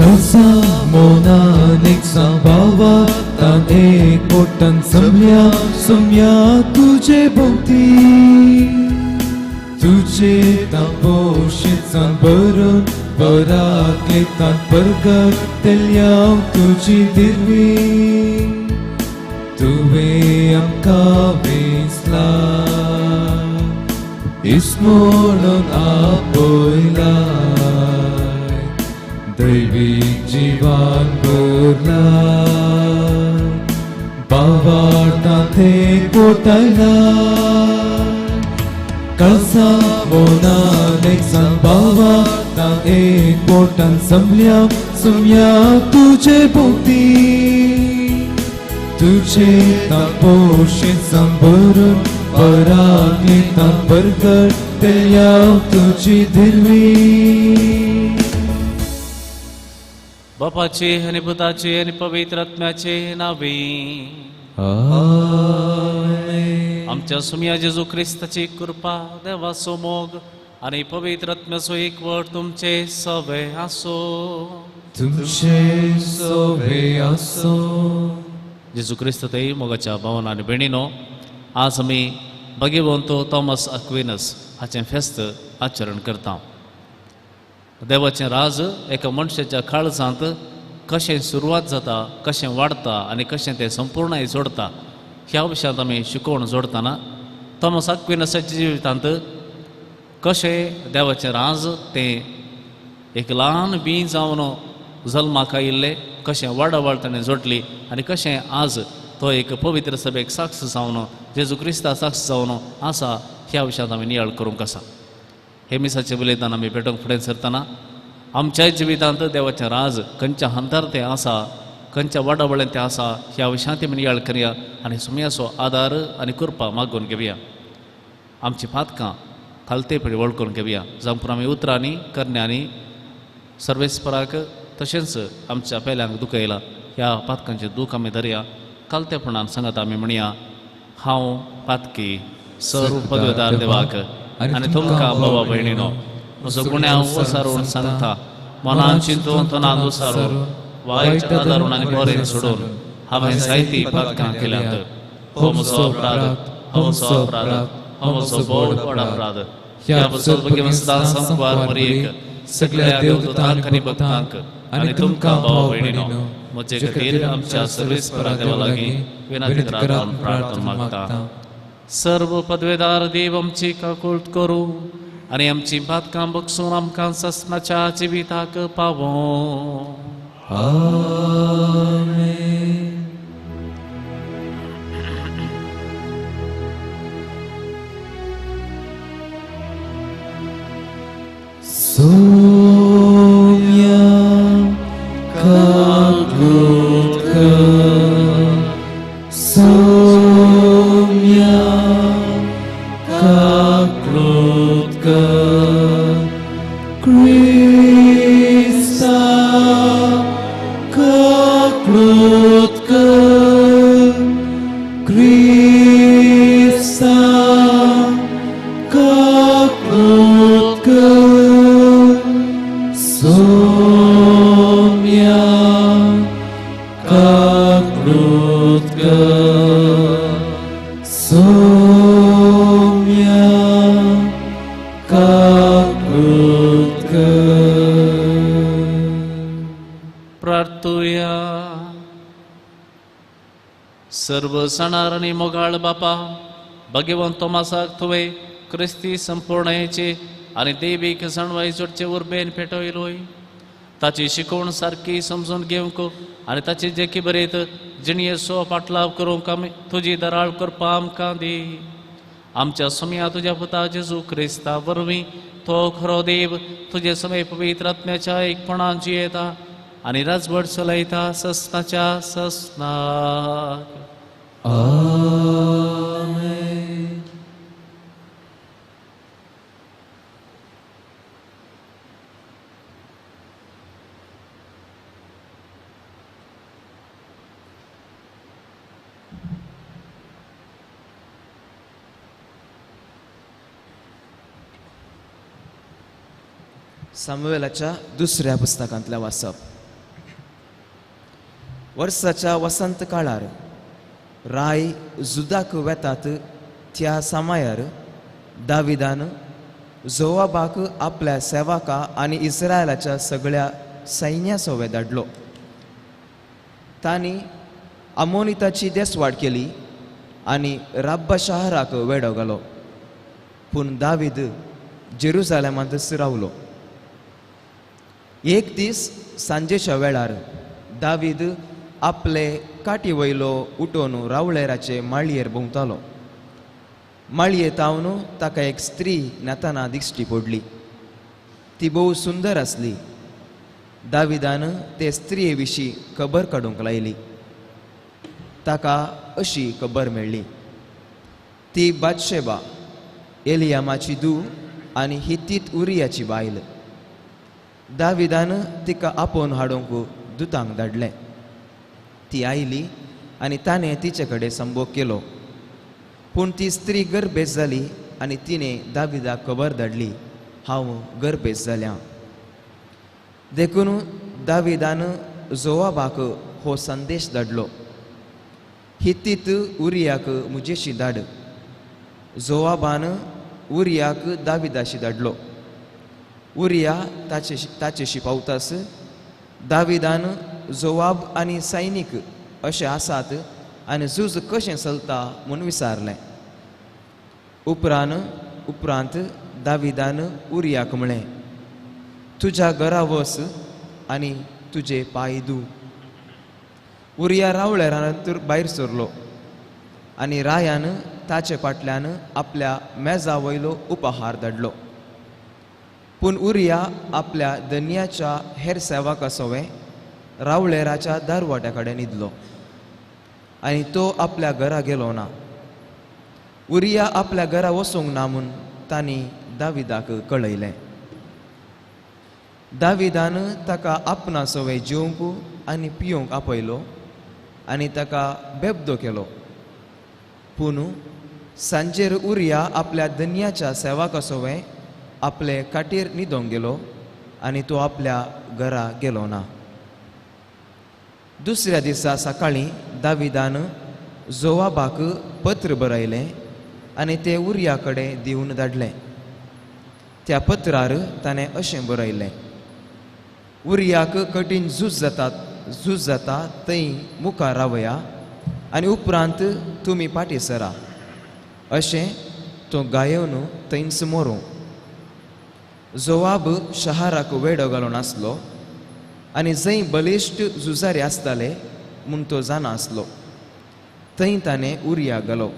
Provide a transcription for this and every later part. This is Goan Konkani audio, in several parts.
कळसा मोनान एक सांबावा तान एक बोटान जमल्या सोम्या तुजे भोवती तुजे तापोशीचान भरून पराकलेतान परगटल्या तुजी दिरवी तुवें आमकां वेंचला इस्मोणून आपयलाय दैवीक जिवान भरलाय बावार्तां ते कोटायलाय कळसा मोनान एक सांबावा तां एक बोटान जमल्या सोम्या तुजे भोवती तुजे तापोशीचान भरून पराकलेतान परगटल्या तुजी दिरवी. बापाचे आनी पुताचे आनी पवित्र आत्म्याचे नावे आमेन. आमच्या सुमया जेजू क्रिस्ताची कृपा, देवाचो मोग आनी पवित्र आत्म्याचो एकवट तुमचे सवे आसो. तुमचे सवे आसो. जेजू क्रिस्त ते मोगाच्या भावना आनी भयणीनो, आज आमी भगवंत थॉमस अक्विनस हाचें फेस्त आचरण करता. देवाचें राज एका मनशाच्या काळजांत कशें सुरवात जाता, कशें वाडता आनी कशें तें संपूर्णाय जोडता ह्या विशयांत आमी शिकोवण जोडटना थॉमस अक्विनसाच्या जिवितांत कशें देवाचें राज तें एक ल्हान बीं जावन जल्माक आयिल्लें कशें वाडावळ ताणें जोडली आनी कशें आज तो एक पवित्र सभेक साक्ष जावन जेजू क्रिस्ता साक्ष जावन आसा ह्या विशयांत आमी नियाळ करूंक आसा. हे मिसाचें बलिदान आमी पेटोवंक फुडें सरतना आमच्याय जिवितांत देवाचें राज खंयच्या हंतार तें आसा, खंयच्या वाडावळेन तें आसा ह्या विशयांत आमी नियाळ करया आनी सुमयाचो आदार आनी कृपा मागून घेवया. आमची पातकां खालतेपणी वळखून घेवया, जावं आमी उतरांनी करण्यांनी सर्वेस्पराक तशेंच आमच्या पेल्यांक दुखयला ह्या पातकांचें दूख आमी धरया. खालतेपणान सांगत आमी म्हणया, हांव पातकी सर्व पदवेदार देवाक आनी तुमकां भावा भयणीनो म्हजो गुन्यांव वसारून सांगता, मनान चिंतून तनान दुसारून वायट आदारून आनी बरें सोडून हांवें जायतीं पातकां केल्यांत. हो म्हजो अपराध, हो म्हजो अपराध, हो म्हजो भोव व्हड अपराध. ह्या भगिनी संकवार मरियेक, सगळ्या देवदूतांक आनी भक्तांक आनी तुमकां भावा भयणीनो म्हजे खातीर आमच्या सर्वेस्परा देवा लागीं विनंती करात म्हूण प्रार्थना मागता. सर्व पदवेदार देव आमची काकूळट करूं आनी आमची पातकां बक्षून आमकां ससनाच्या जिविताक पावों. आमेन. सोम्या काकूळट कर, सोम्या काकूळट कर, क्रिस्ता काकूळट कर, क्रिस्ता काकूळट कर, सोम्या काकूळट कर, सोम्या काकूळट कर. प्रार्थुया. सर्व सणार आनी मोगाळ बापा, भगवंत थॉमसाक तुवें क्रिस्ती संपूर्णायेचे आनी देवीक जाणवाय जोडचे उर्बेन पेटयलोय. ताची शिकवण सारकी समजून घेवंक आनी ताची जेकी बरेत जिणयेचो पाटलाव करूंक आमी तुजी दराळ करपा आमकां दी. आमच्या सोम्या तुज्या पुता जेजू क्रिस्ता वरवीं तो खरो देव तुजे समय पवित्र आत्म्याच्या एकपणान जियेता आनी राजवट चलयता ससनाच्या ससनाक. आमेन. सामुएलाच्या दुसऱ्या पुस्तकांतलें वाचप. वर्साच्या वसंत काळार राय जुदाक वेतात त्या समायार दाविदान जोवाबाक आपल्या सेवका आनी इस्रायलाच्या सगळ्या सैन्या सोवे धाडलो. तांणी अमोनिताची देसवाड केली आनी राब्बा शहराक वेडो घालो. पूण दावीद जेरुजालेमांतच रावलो. एक दीस सांजेच्या वेळार दावीद आपले काटी वयलो उठोवन रावळेराचे माळयेर भोंवतालो. माळये तावन ताका एक स्त्री न्हाताना दिश्टी पडली. ती भोव सुंदर आसली. दाविदान ते स्त्रिये विशीं खबर काडूंक लायली. ताका अशी खबर मेळ्ळी, ती बादशेबा एलियामाची धूव आनी हितीत उरियाची बायल. दाविदान तिका आपोवन हाडूंक दुतांक धाडलें. ती आयली आनी ताणें तिचे कडेन संभोग केलो. पूण ती स्त्री गर्भेस्त जाली आनी तिणें दाविदाक खबर धाडली, हांव गर्भेस्त जाल्या. देखून दाविदान जोवाबाक हो संदेश धाडलो, हितीत उरियाक मुजेशी धाड. जोवाबान उरियाक दाविदाशी धाडलो. उरिया ताचेशी पावतास दाविदान जोवाब आनी सैनीक अशे आसात आनी झूज कशें चलता म्हूण विचारलें. उपरांत दाविदान उरियाक म्हळें, तुज्या घरा वच आनी तुजे पांय धू. उरिया रावळेरांत भायर सरलो आनी रायान ताचे फाटल्यान आपल्या मेजा वयलो उपहार धाडलो. पूण उरिया आपल्या धनयाच्या हेर सेवका सवें रावळेराच्या दारवाट्या कडेन न्हिदलो आनी तो आपल्या घरा गेलो ना. उरिया आपल्या घरा वचूंक ना म्हूण तांणी दाविदाक कळयलें. दाविदान ताका आपणा सवें जेवंक आनी पिवंक आपयलो आनी ताका बेबदो केलो. पूण सांजेर उरिया आपल्या धनयाच्या सेवका सवें आपले खाटीर न्हिदोंक गेलो आनी तो आपल्या घरा गेलो ना. दुसऱ्या दिसा सकाळीं दाविदान जोवाबाक पत्र बरयलें आनी तें उरिया कडेन दिवन धाडलें. त्या पत्रार ताणें अशें बरयलें, उरियाक कठीण झूज जाता थंय मुखार रावया आनी उपरांत तुमी फाटीं सरा, अशें तो गायोवन थंयच मरूं. जोवाब शहराक वेडो घालून आसलो आनी जंय बलिश्ट झुजारी आसताले म्हूण तो जाणा आसलो थंय ताणें उरिया घालो.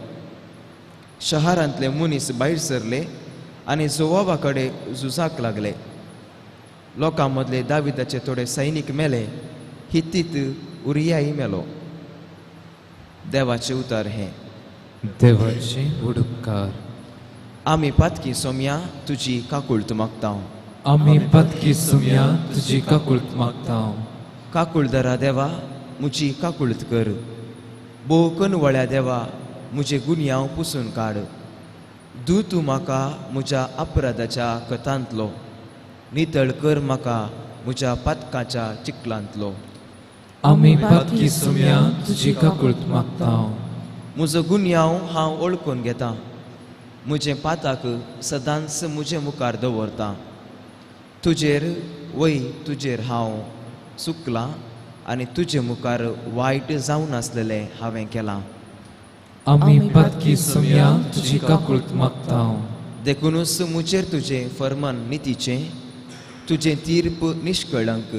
शहरांतले मनीस भायर सरले आनी जोवाबा कडेन झुजाक लागले. लोकां मदले दाविदाचे थोडे सैनीक मेले, हितीत उरियाय मेलो. देवाचें उतर हें. देवाचें उपकार. आमी पातकी सोम्या तुजी काकुळट मागता. आमी पातकी सोम्या तुजी काकुळट मागता. काकुळदरा देवा म्हजी काकुळट कर. भोव कनवळ्या देवा म्हजे गुन्यांव पुसून काड. दू तूं म्हाका म्हज्या अपराधाच्या कथांतलो, नितळ कर म्हाका म्हज्या पातकाच्या चिखलांतलो. आमी पातकी सोम्या तुजी काकुळट मागता. म्हजो गुन्यांव हांव वळखून घेता, म्हजें पाताक सदांच म्हजे मुखार दवरता. तुजेर वय तुजेर हांव चुकलां आनी तुजे मुखार वायट जावन आसलेलें हांवें केलां. आमी पातकी सोम्या तुजी काकुळट मागता. देखुनूच म्हजेर तुजें फर्मान नितीचें, तुजें तीर्प निश्कळंक.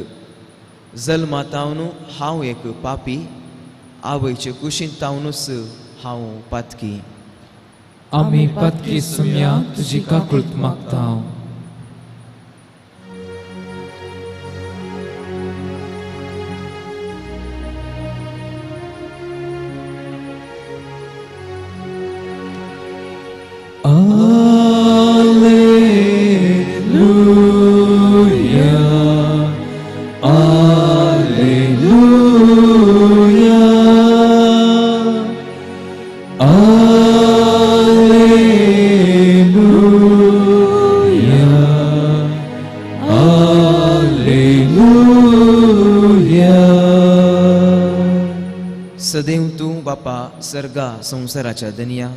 जल्मातावन हांव एक पापी, आवयचे कुशींत तावनूच हांव पातकी. आमी पातकी सोम्या तुजी काकुळट मागता. Alleluia, Alleluia. सदैव तूं बापा सर्गा संवसाराच्या दनया,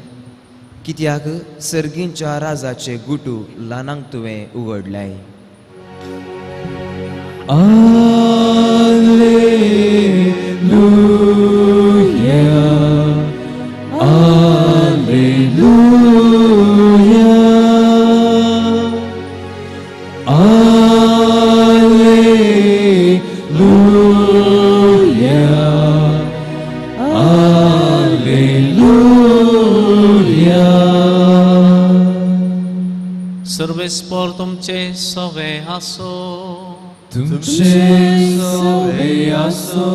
कित्याक सर्गींच्या राजाचे गुटू ल्हानांक तुवें उगडल्याय. Alleluia, Alleluia, Alleluia, Alleluia. सर्वेस्पोर तुमचे सवे आसो. तुमचे सवे आसो.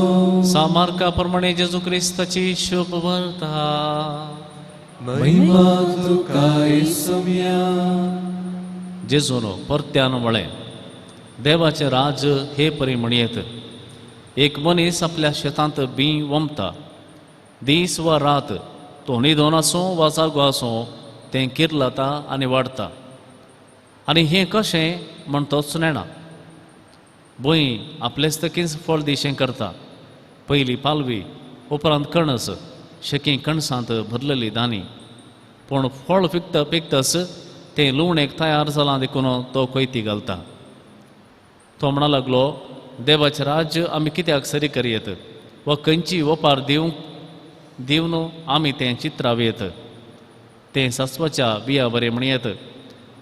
सामार्का प्रमाणे जेजू क्रिस्ताची शुभ वार्ता. महिमा तुका येसुम्या. जेजून परत्यान म्हळें, देवाचें राज हे परी म्हणयेत, एक मनीस आपल्या शेतांत बीं वमता. दीस वा रात तो न्हिदोन आसूं वा जागो आसूं तें किर्लता आनी वाडटा. आनी हें कशें म्हण तोच नेणा. भूंय आपलेच तकीच फळ दिशें करता. पयली पालवी, उपरांत कणस, शेकी कणसांत भरलेली दानी. पूण फळ पिकतच तें लुवणेक तयार जालां देखून तो कोयती घालता. तो म्हणा लागलो, देवाचें राज्य आमी कित्याक सरी करयेत वा खंयची ओपार दिवन आमी तें चित्रावयेत. तें सासवाच्या बिया बरें म्हणयेत.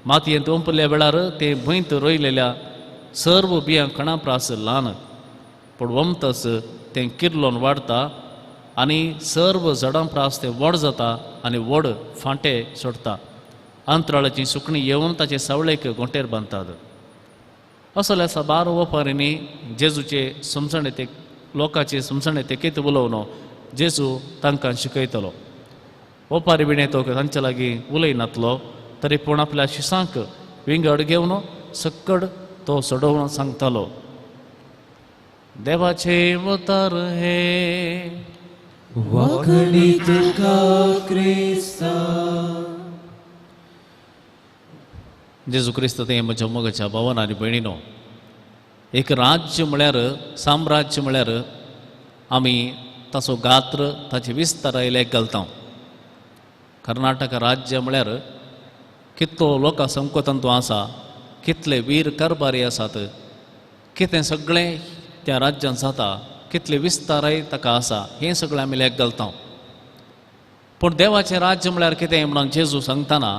मातयेंत ओंपल्या वेळार तें भंयत रोयलेल्या सर्व बियां कणा प्रास ल्हान, पूण वमतच तें किर्लोन वाडटा आनी सर्व झाडां प्रास तें व्हड जाता आनी व्हड फांटे सोडटा. अंतराळाची सुकणीं येवन ताचे सावळेक गोंटेर बांदतात. असल्या साबार वपारींनी जेजूचे समजणे ते लोकांचे समजणे तेकीत उलोवन जेजू तांकां शिकयतलो. वपारी बिणे तो तांचे लागीं उलयनातलो तरी पूण आपल्या शिसांक विंगड घेवन सक्कड तो सोडोवन सांगतालो. देवाचे उतर हे. वाखणी तुका क्रिस्ता. जेजू क्रिस्त ते म्हज्या मोगाच्या भावान आनी भयणीनो, एक राज्य म्हळ्यार साम्राज्य म्हळ्यार आमी ताचो गात्र ताचे विस्तार लेख घालता. कर्नाटक राज्य म्हळ्यार कितलो लोकां संकोतंतू आसा, कितले वीर कारभारी आसात, कितें सगळें त्या राज्यांत जाता, कितले विस्तारय ताका आसा, हें सगळें आमी लेख घालता. पूण देवाचें राज्य म्हळ्यार कितें म्हणून जेजू सांगतना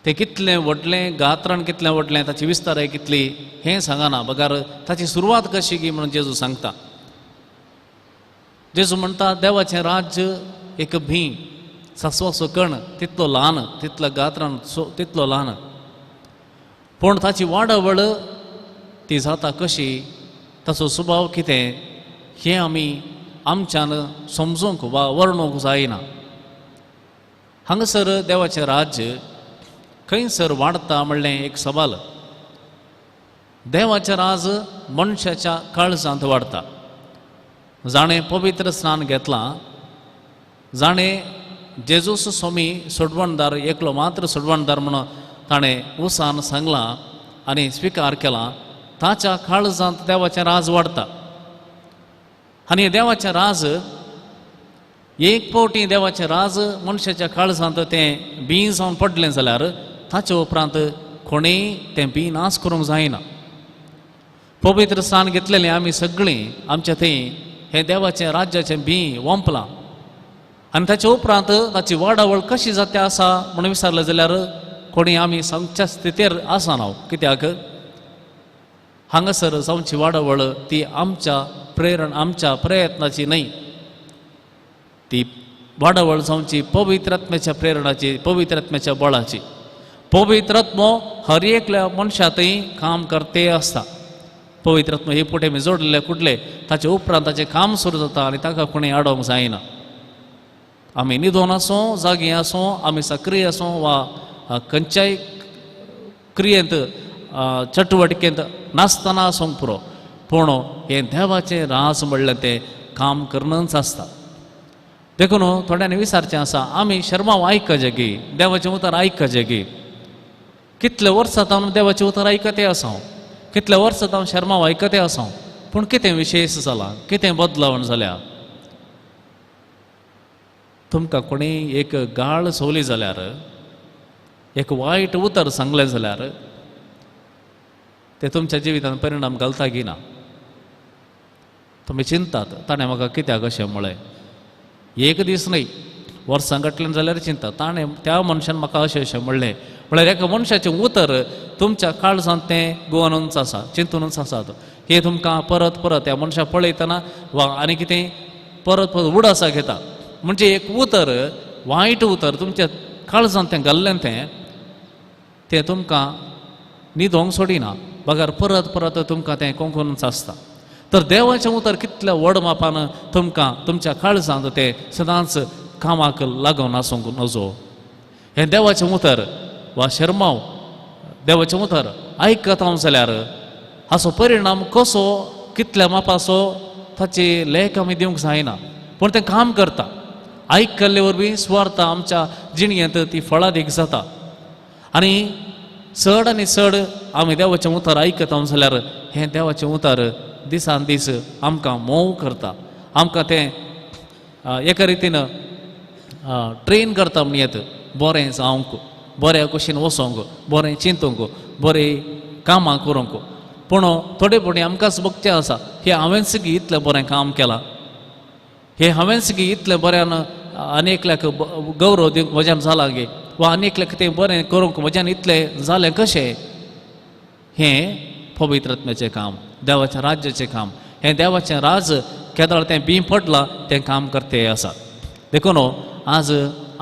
तें कितलें व्हडलें, गात्रान कितलें व्हडलें, ताची विस्तारय कितली हें सांगना, बगर ताची सुरवात कशी गी म्हणून जेजू सांगता. जेजू म्हणटा देवाचें राज्य एक भीं सासवाचो कण तितलो ल्हान, तितलो गात्रान तितलो ल्हान, पूण ताची वाडावळ ती जाता कशी, ताचो स्वभाव कितें हें आमी आमच्यान समजूंक वा वर्णूंक जायना. हांगासर देवाचें राज्य खंयसर वाडटा म्हणलें एक सवाल. देवाचें राज मनशाच्या काळजांत वाडटा. जाणें पवित्र स्नान घेतलां, जाणें जेजूस स्वामी सोडवणदार, एकलो मात्र सोडवणदार म्हणून ताणें उसान सांगलां आनी स्विकार केलां, ताच्या काळजांत देवाचें राज वाडटा. आनी देवाचें राज एक फावटी देवाचें राज मनशाच्या काळजांत तें बीं जावन पडलें जाल्यार ताचे उपरांत कोणेय तें बीं नाश करूंक जायना. पवित्र स्थान घेतलेलें आमी सगळीं आमच्या थंय हें देवाचें राज्याचें बीं वंपलां आनी ताचे उपरांत ताची वाडावळ कशी जाता आसा म्हणून विचारलें जाल्यार कोणी आमी सांगच्या स्थितीर आसना. कित्याक हांगासर जावची वाडावळ ती आमच्या प्रेरण आमच्या प्रयत्नाची न्हय, ती वाडावळ जावची पवित्रात्म्याच्या प्रेरणाची, पवित्रात्म्याच्या बळाची. पवित्रात्मो हर एकल्या मनशांतय काम करते आसता. पवित्रात्मो हे पुटे मी जोडलेले कुडले ताचे उपरांत ताचें काम सुरू जाता आनी ताका कोणी आडोवंक जायना. आमी न्हिदोन आसूं, जागी आसूं, आमी सक्रीय आसूं वा खंयच्याय क्रियेंत चटवटिकेंत नासतना आसूंक पुरो, पूण हें देवाचें राज म्हणलें तें काम करनच आसता. देखून थोड्यांनी विचारचें आसा, आमी शर्माव आयकचें गी, देवाचें उतर आयकचें गी? कितले वर्सां हांव देवाचें उतर आयकते आसा, कितले वर्सां हांव शर्माव आयकते आसा, पूण कितें विशेश जालां, कितें बदलावण जाल्या? तुमकां कोणी एक गाळ सोवली जाल्यार, एक वायट उतर सांगलें जाल्यार तें तुमच्या जिवितान परिणाम घालता की ना? तुमी चिंतात ताणें म्हाका कित्याक अशें म्हळें. एक दीस न्हय, वर्सां घातलें जाल्यार चिंता, ताणें त्या मनशान म्हाका अशें अशें म्हणलें. म्हळ्यार एका मनशाचें उतर तुमच्या काळजांत तें गोवनूच आसा, चिंतूनच आसात. हें तुमकां परत परत त्या मनशाक पळयतना वा आनी कितें परत परत उडासा घेता. म्हणजे एक उतर, वायट उतर तुमच्या काळजांत तें घाल्लें तें तें तुमकां न्हिदोंक सोडिना, बगर परत परत तुमकां तें कोंकूनच आसता. तर देवाचें उतर कितल्या व्हड मापान तुमकां तुमच्या काळजांत तें सदांच कामाक लागून आसूंक नजो. हें देवाचें उतर वा शेरमांव देवाचें उतर आयकत हांव जाल्यार हाचो परिणाम कसो, कितल्या मापाचो ताची लेख आमी दिवंक जायना, पूण तें काम करता. आयकल्ले वरवीं सुवार्थ आमच्या जिणेंत ती फळादीक जाता. आनी चड आनी चड आमी देवाचें उतर आयकत हांव जाल्यार हें देवाचें उतर दिसान दीस आमकां मोव करता, आमकां तें एका रितीन ट्रेन करता म्हणयेत, बरें जावंक, बऱ्या कुशीन वचोंक, बरें चिंतूंक, बरें कामां करूंक. पूण थोडे फावटी आमकांच बगचें आसा, हें हांवेंच गी इतलें बरें काम केलां, हें हांवेंच गी इतलें बऱ्यान आनी एकल्याक गौरव दिवंक म्हज्यान जालां गे, वा आनी एकल्याक तें बरें करूंक म्हज्यान इतलें जालें कशें? हें पवित्र आत्म्याचें काम, देवाच्या राज्याचें काम. हें देवाचें राज केदळ तें बीं पडलां तें काम करते आसा. देखून आज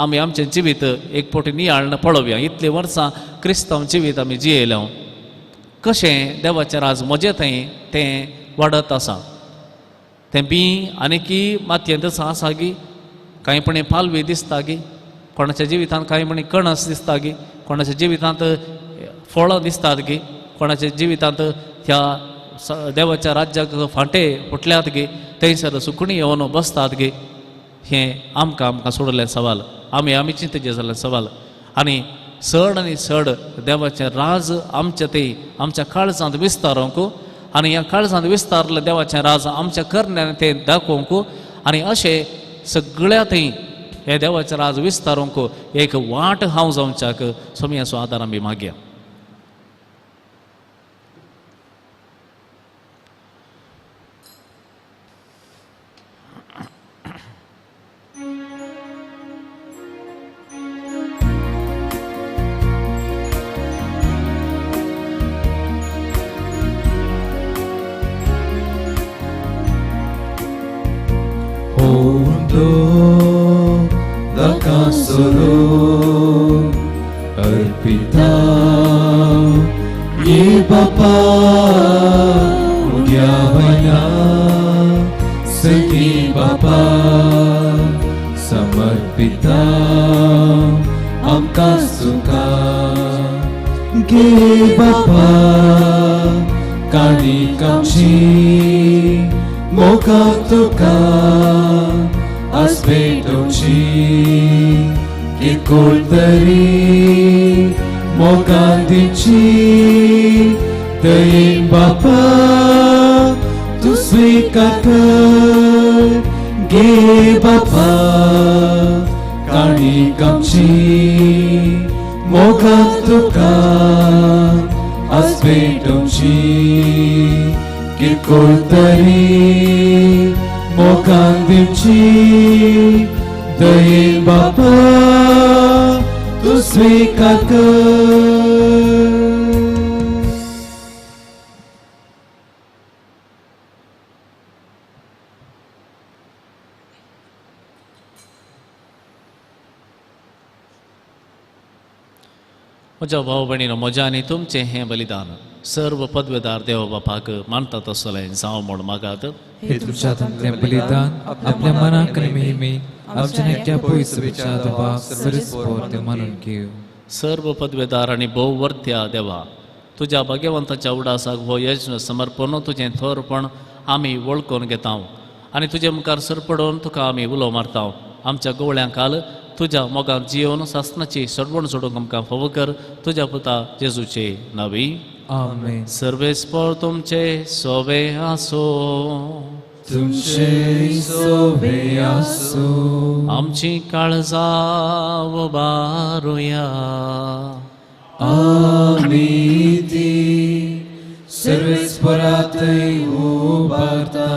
आमी आमचें जिवीत एक फावटी नियाळून पळोवया. इतलीं वर्सां क्रिस्तांव जिवीत आमी जियेल्या, कशें देवाचें राज म्हजें थंय तें वाडत आसा. तें बीं आनीकी मातयेंतच आसा गी, कांय पणी पालवी दिसता गी, कोणाच्या जिवितांत कांय पणी कणस दिसता गी, कोणाच्या जिवितांत फळां दिसतात गी, कोणाच्या जिवितांत ह्या देवाच्या राज्याक फांटे फुटल्यात गी, थंयसर सुकणीं येवन बसतात गी. हें आमकां आमकां सोडलें सवाल, आमी आमी चिंतचें जाल्लें सवाल. आनी चड आनी चड देवाचें राज आमच्या थंय आमच्या काळजांत विस्तारूंक, आनी ह्या काळजांत विस्तारलें देवाचें राज आमच्या करण्यान तें दाखोवंक, आनी अशें सगळ्या थंय हे देवाचें राज विस्तारूंक एक वाट हांव जावच्याक सोमयाचो आदार आमी मागया. Arpita ye Bapa उद्या वयना सखी बापा समर्पिता आमकां सुखा गे बापा काणीक आमची मोगा तुका आज भेटोवची किरकोळ तरी मोगान दिवची दयेन बापा तूं स्विकार कर गे बापा काणीक आमची मोगान तुका आज भेटोवची किरकोळ तरी मोगान दिवची दयेन बापा तूं स्विकार कर. म्हज्या भाव भयणीनो, म्हज्या आनी तुमचें हें बलिदान सर्व पदवेदार देव बापाक मानता तसलें जावं म्हूण मागात. हे तुमच्या हातांतलें बलिदान आपल्या मनाक आनी मोहिमेक आमच्या नेट्या पयस देवाक सरीच ते मानून घेव. सर्व पदवेदार आनी भोववर्त्या देवा, तुज्या भाग्यवंताच्या उडासाक हो यज्ञ समर्पण तुजें थोरपण आमी वळखून घेता आनी तुजे मुखार सरपडून तुका आमी उलो मारता. आमच्या गोवळ्यांक काल तुज्या मोगान जियोवन सासनाची सडवण सोडूंक आमकां फावो कर, तुज्या पुता जेजूचे नावी. आमेन. सर्वेस्पर तुमचे सोवे आसो. तुमचे सोवे आसूं. आमची काळजां उबारुया. आमी ती सर्वेस्परातय उबारता.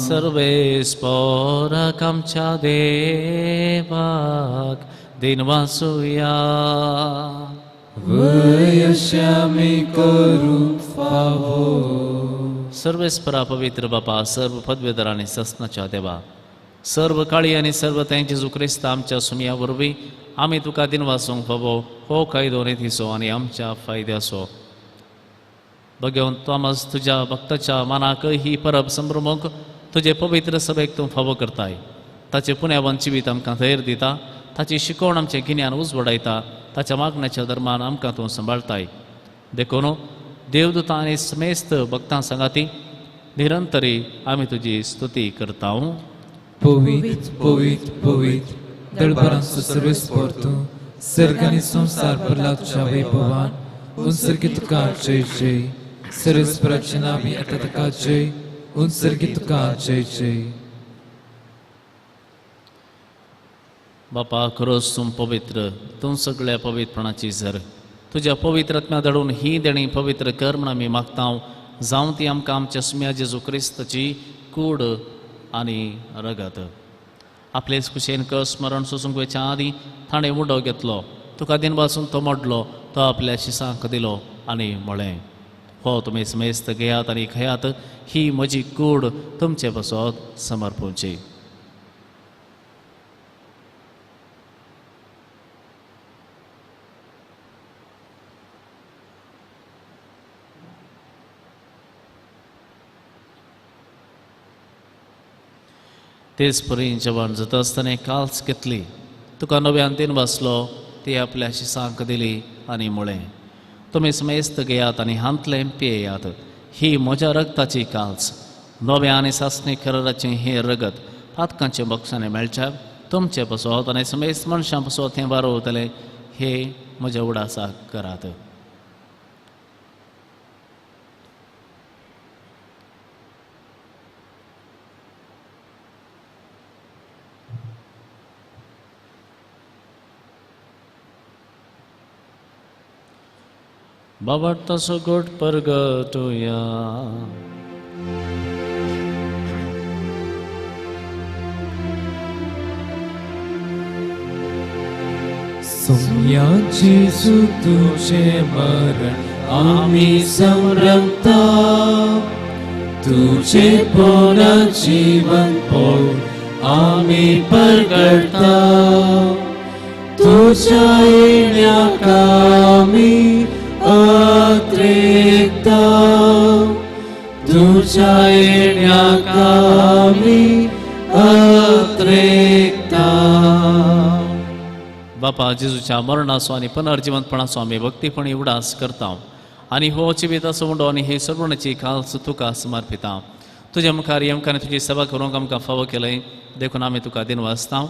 सर्वेस्पराक आमच्या देवाक दिनवासुया. वय अशें आमी करूंक फावो. सर्वेस्परा पवित्र बापा, सर्व पदवेदार आनी ससनाच्या देवा, सर्व काळी आनी सर्व थंय जेजू क्रिस्त आमच्या सुमया वरवीं आमी तुका दिनवासूंक फावो हो कायदो नितीचो आनी आमच्या फायद्याचो. भगवंत थॉमस तुज्या भक्ताच्या मनाक ही परब संभ्रमूंक तुजे पवित्र सभेक तूं फावो करताय. ताचें पुण्यावन जिवीत आमकां धैर्य दिता, ताची शिकवण आमचें गिन्यान उजवडायता, ताच्या मागण्याच्या धर्मान आमकां तूं सांबाळटाय. देखून देवदूतां आनी समेस्त भक्तां सांगाती निरंतरी आमी तुजी स्तुती करता. पवित्र पवित्र पवित्र दळबरांचो सर्वेस्पर तूं, सर्ग आनी संवसार भरला तुज्या वैभवान. उंसर्गी तुका जय जय. सर्वेस्पराचे नांवी येता ताका जय. उंसर्गी तुका जय जय. बापा, खरोच तूं पवित्र, तूं सगळ्या पवित्रपणाची झर. तुज्या पवित्र आत्म्या धाडून ही देणी पवित्र कर म्हण आमी मागता. जावं ती आमकां आमच्या सुम्या जेजू क्रिस्ताची कूड आनी रगत. आपलेच कुशेन कस स्मरण सोसूंक वयच्या आदीं ताणें उडो घेतलो, तुका दिनवासून तो मोडलो, तो आपल्या शिसांक दिलो आनी म्हळें, हो तुमी समेस्त घेयात आनी खयात, ही म्हजी कूड तुमचे पासत समर्पूची. तेच परी जेवण जाता आसतना काल्स घेतली, तुका नव्यान दिन बसलो, ती आपल्या शिसांक दिली आनी म्हळें, तुमी समेस्त घेयात आनी हांतलें पियेयात, ही म्हज्या रगताची काल्स, नव्या आनी सासणी कराराचें हें रगत पातकांचे बक्षांनी मेळच्या तुमचे पसत आनी समेस्त मनशां पसत हें वारोवतलें, हे म्हज्या उडासाक करात. बाबा तसो गोट परगटुया. सोम्या जेजू तुझे मरण आमी संभ्रमता, तुझे पुनर्जीवन पोळ आमी परगटता. तुझ्या येण्याक आमी अत्रेकता, तुझ्या येण्याक आमी अत्रेकता. बापा, जेजूच्या मरणाचो आनी पुनर्जिवंतपणाचो आमी भक्तीपणी उडास करता आनी हो जिविताचो उंडो आनी हे सर्वणाची खास तुका समर्पिता. तुज्या मुखार येमकान तुजी सेवा करूंक आमकां फावो केलें देखून आमी तुका दिनवासता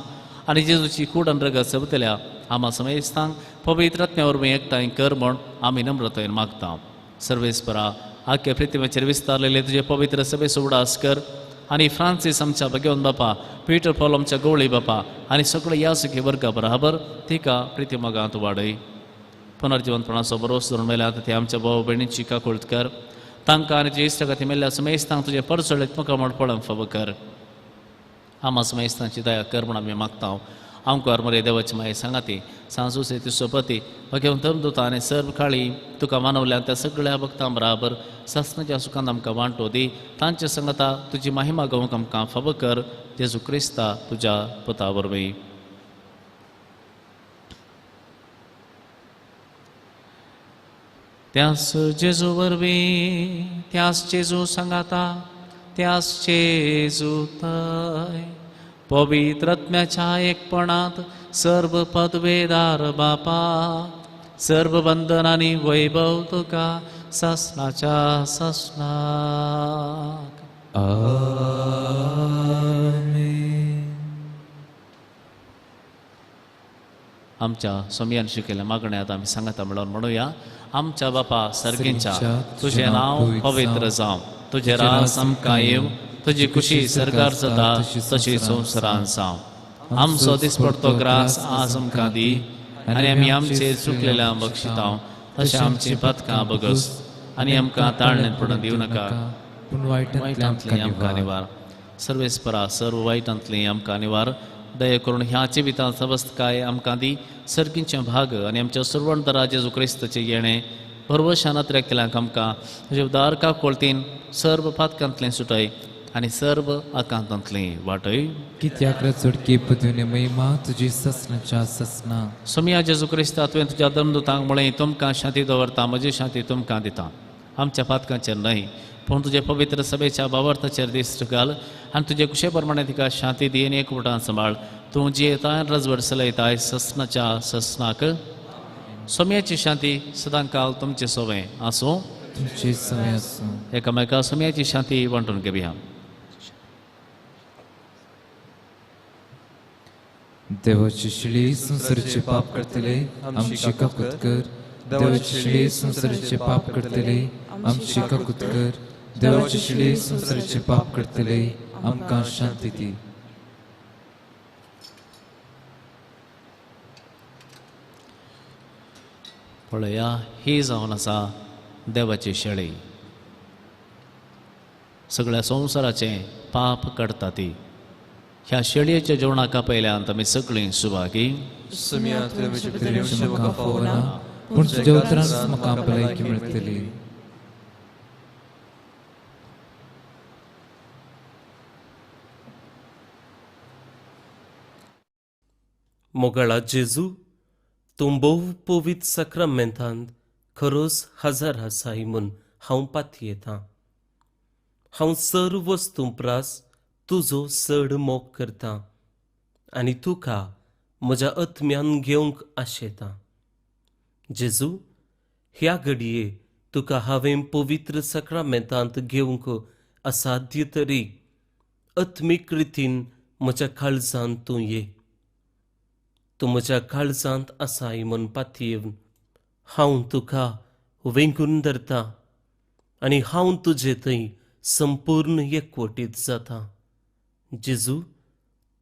आनी जेजूची कूड आनी रगत सोबतल्या आमा समेस्तांक पवित्र आत्म्या वरवीं एकठांय कर म्हूण आमी नम्रतायेन मागता. सर्वेस्परा, आख्या पृथ्वीचेर विस्तारलेले तुजे पवित्र सभेचो उडास कर आनी फ्रांसीस आमच्या भगवंत बापा, पीटर पॉल आमच्या गवळी बापा आनी सगळे यासकी वर्गा बराबर तिका प्रितीमोगांत वाडय. पुनर्जिवंतपणाचो भरोस धरून मेल्यात ते आमच्या भाव भयणींची काकुळट कर, तांकां आनी तुज्या इश्टा खातीर मेल्ल्या समेस्तांक तुजें परचळीत मुखामळ पळोवंक फावो कर. आमा समेस्तांची दया कर म्हूण आमी मागता. आमकां मरे देवाची माये सांगाती सांजूसे तिसोपती भगवंत धर्मदूता आनी सर्व काळी तुका मानवल्या त्या सगळ्या भक्तां बराबर सासणाच्या सुखान आमकां वांटो दी. तांचे संगता तुजी महिमा गावंक आमकां फावो कर, जेजू क्रिस्ता तुज्या पुता वरवीं. त्यास जेजू वरवीं, त्यास जेजू सांगाता, त्यास जेजू थंय पवित्र आत्म्याच्या एकपणांत सर्व पदवेदार बापा, सर्व बंधन आनी वैभव तुका सासणाच्या सासणाक. आमेन. आमच्या सोमयान शिकयल्ल्या मागण्यात आमी सांगाता म्हणून म्हणुया. आमच्या बापा सर्गींच्या, तुजें नांव पवित्र जावं, तुजें राज आमकां येवं, तुजी खुशी सरकार जाता तशी संवसारान जावं. आमचो दिसपडतो ग्रास आज आमकां दी आनी आमी आमचे चुकलेल्या बक्षिता तशें आमची पथकां बगस आनी आमकां ताळण्यात पडून दिवं नाका पूण वायटांतली आमकां निवार. सर्वेस्परा सर्व वायटांतली आमकां निवार. दया करून ह्या जिवितांत सवस्तकाय आमकां दी. सर्गींचे भाग आनी आमच्या सर्वंतरा जेजू क्रिस्ताचें येणें भरवशान अत्रेकल्यांक आमकां तुजे उदार काकोळतीन सर्व पातकांतलें सुटय आनी सर्व आकांतांतलें वाटय. कित्याक चडकी पदवी महिमा तुजी ससनाच्या ससना. सोमिया जेजू क्रिस्ता तुवें तुज्या दमदुतांक म्हळें तुमकां शांती दवरता म्हजी शांती तुमकां दिता. आमच्या पातकांचेर न्हय पूण तुजे पवित्र सभेच्या बावर्थाचेर दिश्ट घाल आनी तुजे कुशे प्रमाणे तिका शांती दी आनी एकवटान सांबाळ. तूं जियेताय रजवड चलयताय ससनाच्या ससनाक. सोम्याची शांती सदांकाल तुमचे सोवें आसूं. तुमचे सोवें आसूं. एकामेका सोम्याची शांती वांटून घेवया. देवाची शिळी संवसाराचे पाप करतले आमची काकूत कर. देवाची शिळी संवसाराचे पाप करतले आमची काकूत कर. देवाची शिळी संवसाराचे पाप करतले आमकां शांती दी. पळया ही जावन आसा देवाची शेळी सगळ्या संवसाराचें पाप काडटा ती. ह्या शेळयेच्या जेवणाक आपयल्यान आमी सगळीं सुभागी. पूण तुज्या उतरान म्हाका भलायकी मेळटली. मोगाळा जेजू, तूं भोव पवित्र साक्रामेंतांत खरोच हजर आसाय म्हूण हांव पातयेतां. हांव सर्व वस्तूं प्रास तुजो चड मोग करतां आनी तुका म्हज्या आत्म्यान घेवंक आशेतां. जेजू, ह्या घडये तुका हांवें पवित्र साक्रामेंतांत घेवंक असाध्य तरी आत्मीक रितीन म्हज्या काळजांत तूं ये. तूं म्हज्या काळजांत आसाय म्हूण पातयेवन हांव तुका वेंगून धरतां आनी हांव तुजे थंय संपूर्ण एकवटीत जाता. जेजू,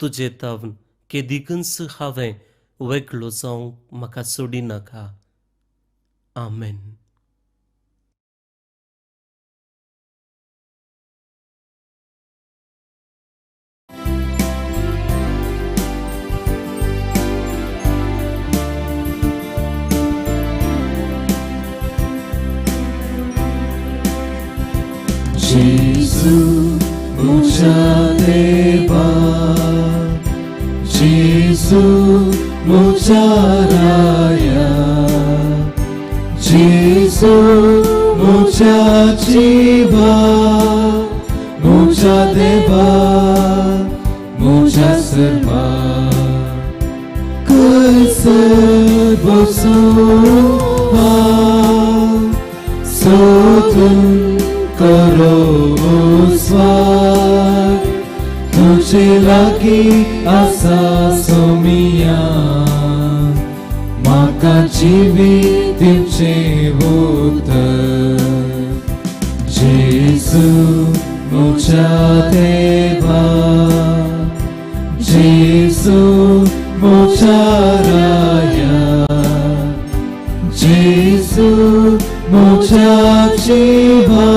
तुजे तावन केदिकूच हांवें वेगळो जावंक म्हाका सोडिनाका. आमेन. जेजू म्हज्या देवा, जेजू म्हज्या राया, जेजू म्हज्या जिवा, म्हज्या देवा, म्हज्या सर्वा कसर बसूं सोदून करो स्वार तुझे लागी आसा सोमिया म्हाका जिवीत दिवचें उतर. जेजू म्हज्या देवा, जेजू म्हज्या राया, जेजू म्हज्या जिवा,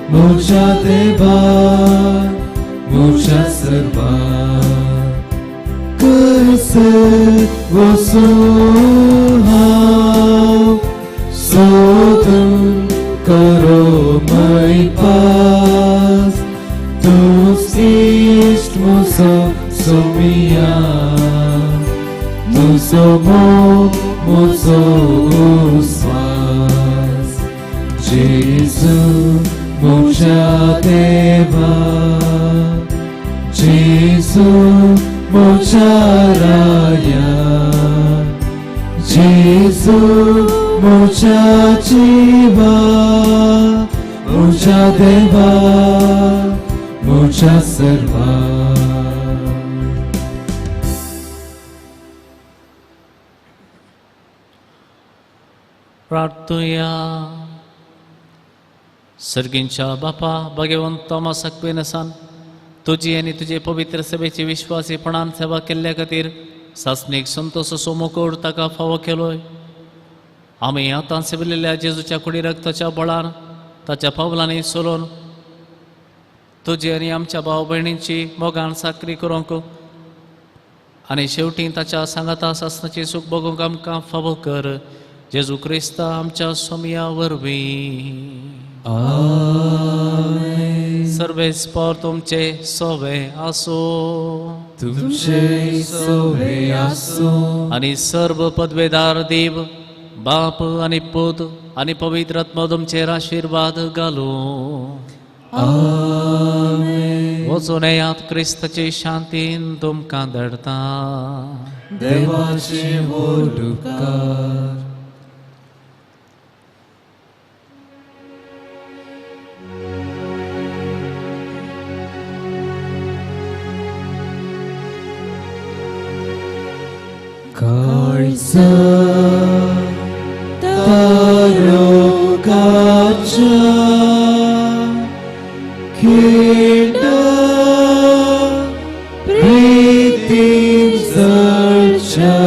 म्हज्या देवा, म्हज्या सर्वा कसर वसूं हांव सोदून करो मैपास तूंच इश्ट म्हजो सोमिया, तुजो मोग म्हजो उस्वास. जेजू म्हज्या देवा, जेजू म्हज्या राया, जेजू म्हज्या जिवा, म्हज्या देवा, म्हज्या सर्वा. प्रार्थुया. सर्गींच्या बापा भगवंत थॉमस अक्विनसान तुजी आनी तुजे पवित्र सेवेची विश्वासीपणान सेवा केल्ल्या खातीर सासणीक संतोषाचो मुकोड ताका फावो केलोय. आमी आतां सेविल्ल्या जेजूच्या कुडी रक्ताच्या बळान ताच्या पावलांनी चलोवन तुजी आनी आमच्या भाव भयणींची मोगान साकरी करूंक आनी शेवटी ताच्या सांगाता सासणाची सूख भोगूंक आमकां फावो कर. जेजू क्रिस्ता आमच्या सोमया वरवीं. आमेन. सर्वेस पावर तुमचे सोवे आसो. तुमचे सोवे आसो. आनी सर्व पदवेदार देव बाप आनी पूत आनी पवित्र आत्मा तुमचेर आशिर्वाद घालूं. आमेन. वचून येयात, क्रिस्ताची शांतीन तुमकां धाडटा. देवाचे व्हड उपकार. काळजा तारोकाच्या खिंडा प्रीतीन जळच्या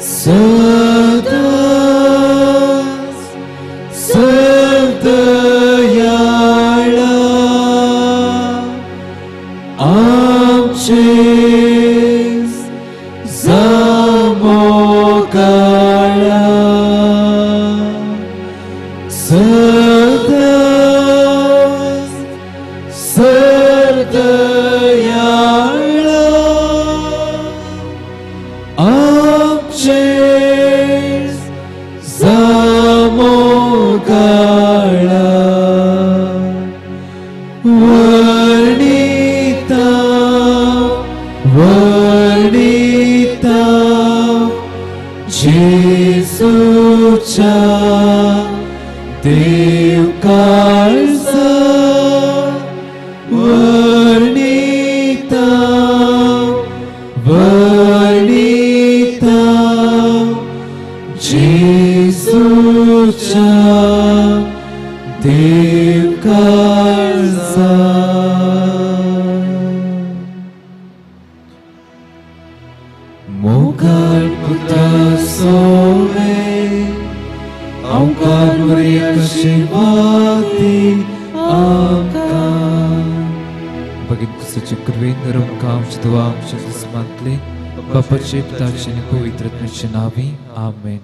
सदांच सदयाळा आमचे जामोगाळा सदांच सरदयाळा आमचे जामोगाळा. वर्णिता वर्णिता जेजूच्या देव काळजा वर्णिता वर्णिता जेजूच्या देव काळजा. मोगाळ पुता सोवे आमकां बरी आशिर्वादी आमकां. भगीन कुसाचे कृपेन रमकां आमच्या देवा आमच्या दुस्मांतले बापाचे पिताचे आनी पवित्र आत्म्याचे नांवी. आमेन.